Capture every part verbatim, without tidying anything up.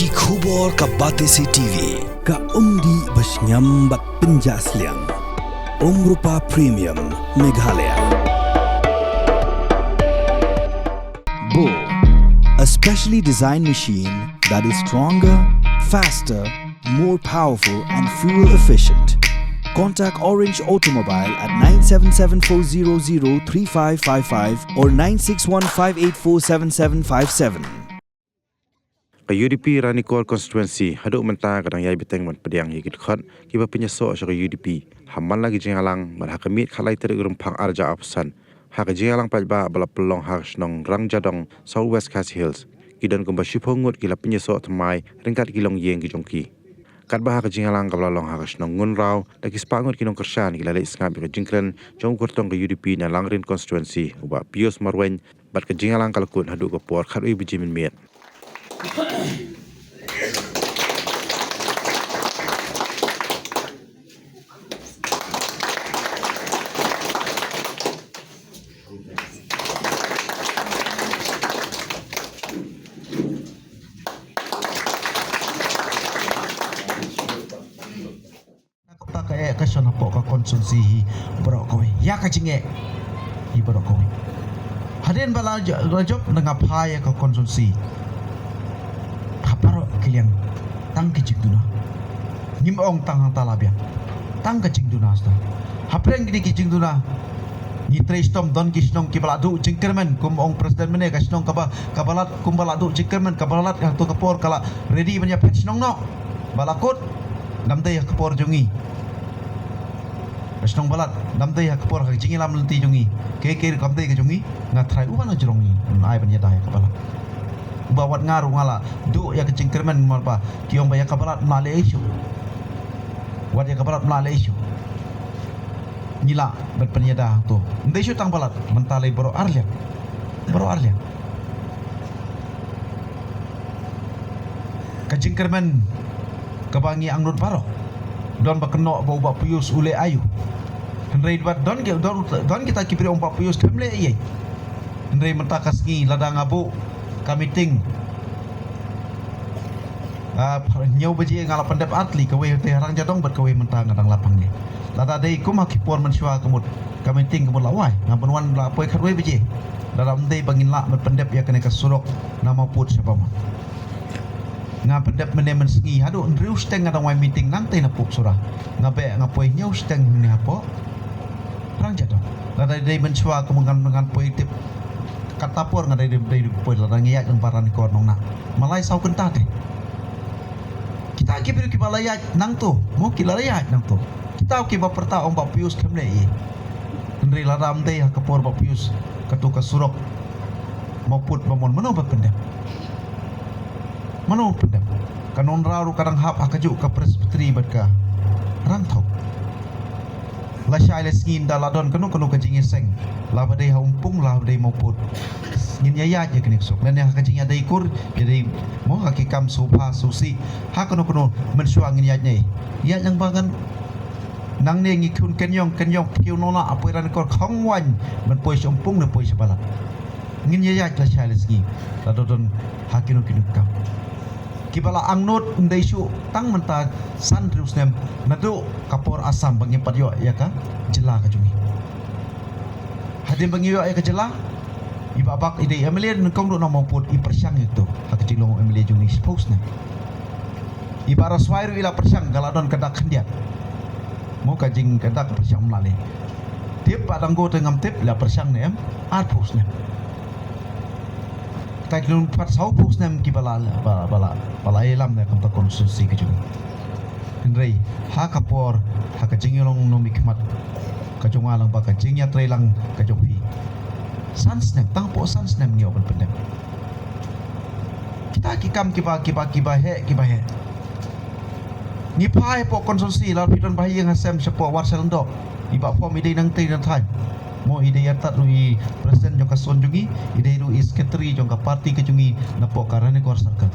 Ki khubor ka Batesi T V, ka umdih ba shngiam bad pynjah sliang. Umrupa Premium, Meghalaya. Bo, a specially designed machine that is stronger, faster, more powerful and fuel efficient. Contact Orange Automobile at nine seven seven four zero zero three five five five or nine six one five eight four seven seven five seven. Ka U D P Ranikor Constituency haduh mynta ka dang ïai bteng ban pdiang ïa ki dkhot kiba pynïasoh sha ka U D P ha man la ki jingïalang bad ha ka miet khatlai tarik Rymphang arhajar arphew san ha ka jingïalang paidbah ba la pynlong ha ka shnong Rangjadong, South West Khasi Hills. Ki don kumba shiphew ngut ki la pynïasoh thymmai ryngkat ki longïing ki jong ki. Katba ha ka jingïalang kaba la long ha ka shnong Ngunraw, da ki spah ngut ki nongkyrshan ki la leit sngap ïa ka jingkren jong u kyrtong ka U D P na Langrin Constituency, u Bah Pius Marwein, bad ka jingïalang ka la kut haduh ka por khatwei baje mynmiet. Na ka bynta ka eh ka shon hapoh ka constituency hi baroh kawei. Ïa ka jingeh hi baroh kawei. Hadien ba la jo-, la jop na nga phai ïa ka constituency. Ha baroh ki liang tang ki jingduna. Ngim ong tang hangta la biang. Tang ka jingduna sdang. Hapdeng kine ki jingduna ngi trei shitom, don ki shnong kiba la duh jingkyrmen, kum ong president mynne, ka shnong kaba, kaba lad, kumba la duh jingkyrmen, kaba lad ha kato ka por ka la ready ban ïa phet shnong noh. Ba la kut, namdei ha ka por jong ngi. Ka shnong ba lad, namdei ha ka por ha ka jingïalam lynti jong ngi. Ke ke kam dei ka jong ngi, nga tharai u ban jrong ngi, un ai ban ïada ïa kaba lad. Uba wat nga ruh nga la duh ïa ka jingkyrmen namar ba ki ong ba ïa kaba lad mla leh issue. Wat ïa kaba lad mla leh issue. Ngi lah ban pynïada hangto. Ym dei shuh tang ba lad, mynta lei baroh ar liang. Baroh ar liang. Ka jingkyrmen kaba ngi angnud baroh. Don ba kynnoh ba u Bah Pius u leh aïu. Hynrei ba don ki, don, don kita ki briew ong Bah Pius kam leh ei ei. Hynrei mynta ka sngi lada nga buh ka meeting, ah, hynñiew baje nga la pyndep artylli, kawei te ha Rangjadong bad kawei mynta nga dang lap hangne. Lada dei kum ha ki por mynshuwa ka mut ka meeting ka mut la wai, nga pynwan la poi khatwei baje. Lada ym dei ba ngin lah ban pyndep ïa kane ka surok na Mawpud sha Bamon. Nga pyndep mynne mynsngi haduh hynriew shiteng nga dang wai meeting nangtei na Poksura. Nga beh nga poi hynñiew shiteng hangne hapoh Rangjadong. Lada dei mynshuwa kum ngan, ngan poi tip. Kata por nga dei, dei, dei poi lada ngi ïaid lang ba Ranikor Nongnah. Malai saw kynta te. Kita ki briew kiba la ïaid nangto, mo ki la ïaid nangto. Kita kiba pyrta ong Bah Pius kam leh ei. Hynrei lada ym dei ha ka por Bah Pius, kato ka surok Mawpud Bamon mano ba pyndep. Mano pyndep. Ka Nongraw ruh ka dang hap ha kajuh ka Presbytery bad ka Rangthawk. Lashai lashisngi ynda la don kano kano ka jingïaseng, la ba dei ha Umpung la ba dei Mawpud, ngin ïa ïaid ïa kane ka surok. Lane ha ka jingïadei kur, ïadei mo ha ki kam sngewbha sngewsih, ha kano kano mynshuwa ngin ïaid ne. Ïaid lang ba ngan nangne ngi khun Kynïong, Kynïong, Kynïong Nongnah, ha poi Ranikor khong waiñ ban poi sha Umpung ne poi sha Balat. Ngin ïa ïaid lashai lashisngi la don ha kino kino ki kam. Kiba la angnud ym dei shuh tang mynta san hynriew snem naduh ka por Assam ba ngim pat ïoh ïa ka jylla ka jong ngi. Hadien ba ngi ïoh ïa ka jylla, i Bah Bak i dei M L A nyngkong ruh na Mawpud, i pyrshang ïa kato ha ka jinglong M L A jong ngi shiphew snem. I Bah Raswai ruh i la pyrshang, ka la don ka dak khyndiat. Mo ka jing ka dak pyrshang ym lah leh. Tip Bah Danggo te ngam tip la pyrshang ne em, arphew snem. Te ki don pat sawphew snem kiba la, ba, ba la, ba la ïalam ne kumta constituency ka jong ngi. Hynrei ha ka por, ha ka jingïalong nongmihkhmat ka jong nga lang bad ka jingïatreilang ka jong phi, san snem, tang hapoh san snem ngi ïoh ban pyndep. Kita ki kam kiba, kiba, kiba heh, kiba heh. Ngi phai hapoh constituency, la phi don ba ha ïing ha sem shapoh Warsalyngdoh. I Bah Fom i dei nangtei na thaiñ. Mo i dei artat ruh i president jong ka zone jong ngi, i dei ruh i secretary jong ka party ka jong ngi napoh ka Ranikor Circle.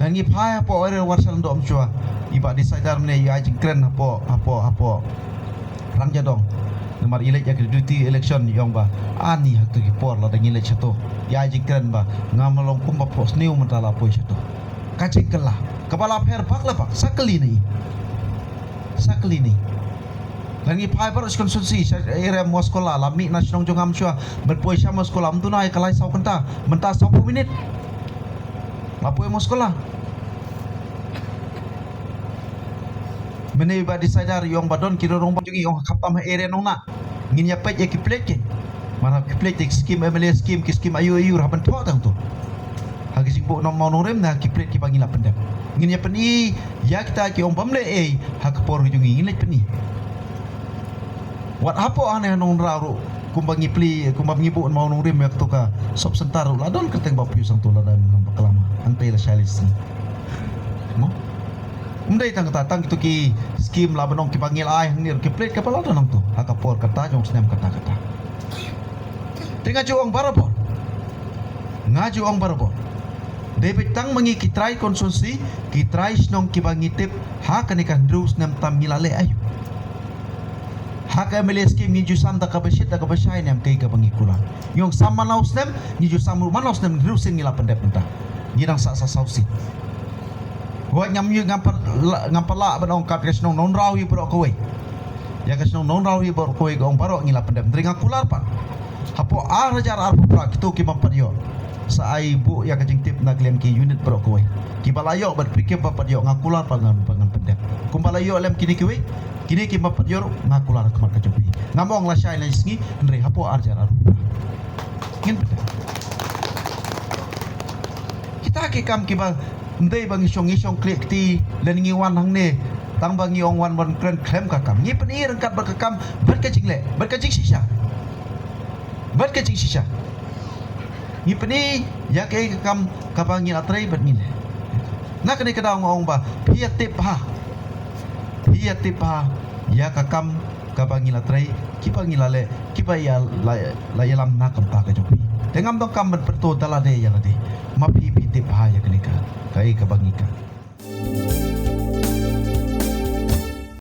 Ngan ngi phai hapoh area Warsalyngdoh mynshuwa, i Bah Decider mynne i ai jingkren hapoh, hapoh, hapoh Rangjadong. Namar i leit ïa ka duty election i ong ba ani ha kito ki por lada ngi leit shato, i ai jingkren ba ngam long kumba phohsniew mynta la poi shato. Ka jingkylla kaba la pher bak la bak, sa kylli ne, sa kylli ne. Lada ngi phai baroh shi constituency, sha area Moskola, la mih na shnong jong nga mynshuwa, ban poi sha Moskola ym duna ïa ka lai saw kynta, mynta saw phew minit. La poi Moskola. Mynne ba decider ïong ba don ki rong ba jong ngi ïong ha khaptam ha area nong na. Ngin ïa peit ïa ki plate ki. Mar ha ki plate ki skim M L A skim, ki skim ayu ayu, hap ban thoh tang tu. Ha ki jingbuh nong mawnongrim na ki plate kiba ngi la pyndep. Ngin ïa pyni ïa kita ki ong bym leh ei ha ka por ka jong ngi, ngin leit pyni. Wat hapoh hangne ha Nongmraw ruh, kumba ngi plie, kumba ngi buh mawnongrim ïa kato ka sub center ruh, la don kyrteng Bah Pius hangto, lada ngam bakla ma. Hangtei la shai lei sngi. Mo? Ym dei tang kata, tang kito ki skim la ban ong kiba ngi la ai hangne ruh, ki plate kiba la don hangto ha ka por kata jong snem kata kata. Te nga ju ong barabor. Nga ju ong barabor. Dei beit tang ma ngi ki trai constituency, ki trai shnong kiba ngi tip ha kane ka hynriew snem tam ngi la leh aïu. Ha ka M L A skim ngi ju san da kaba shit da kaba shai ne em, kaei kaba ngi kular. Ngi ong sam man la u snem, ngi ju sam ruh man la u snem, hynriew sien ngi la pyndep mynta. Ngi dang sah sa saw sien. Hooid, ngam ïoh, ngam pat la, ngam pat lah ban ong kat ka shnong Nongmraw hi baroh kawei. Ïa ka shnong Nongmraw hi baroh kawei ka ong baroh ngi la pyndep. Hynrei nga kular pat. Hapoh ar hajar arphew phra kito ki bym pat ïoh, sa ai buh ïa ka jingtip na ka liang ki unit baroh kawei. Kiba la ïoh bad phi kiba pat ïoh nga kular pat ngan, ngan pyndep. Kumba la ïoh lem kine kiwei, kine ki bym pat ïoh ruh nga kular ha khmat ka jong phi. Ngam ong la shai la sngi, hynrei hapoh ar hajar arphew phra. Ngin pyndep. Kita ki kam kiba ym dei ba ngi shong, ngi shong khlieh kti, lane ngi wan hangne tang ba ngi ong wan ban kren khlem ka kam. Ngi pyni ryngkat bad ka kam, bad ka jingleh, bad ka jingshisha. Bad ka jingshisha. Ngi pyni ïa kaei ka kam kaba ngi la trei bad ngi leh. Na kane ka daw nga ong ba phi ïa tip bha. Phi ïa tip bha ïa ka kam kaba ngi la trei, kiba ngi la leh, kiba ïa la, la ïalam na ka bynta ka jong phi. Te ngam donkam ban pynto da lade ïa lade. Ma phi phi tip bha ïa kane ka, kaei kaba ngi ka.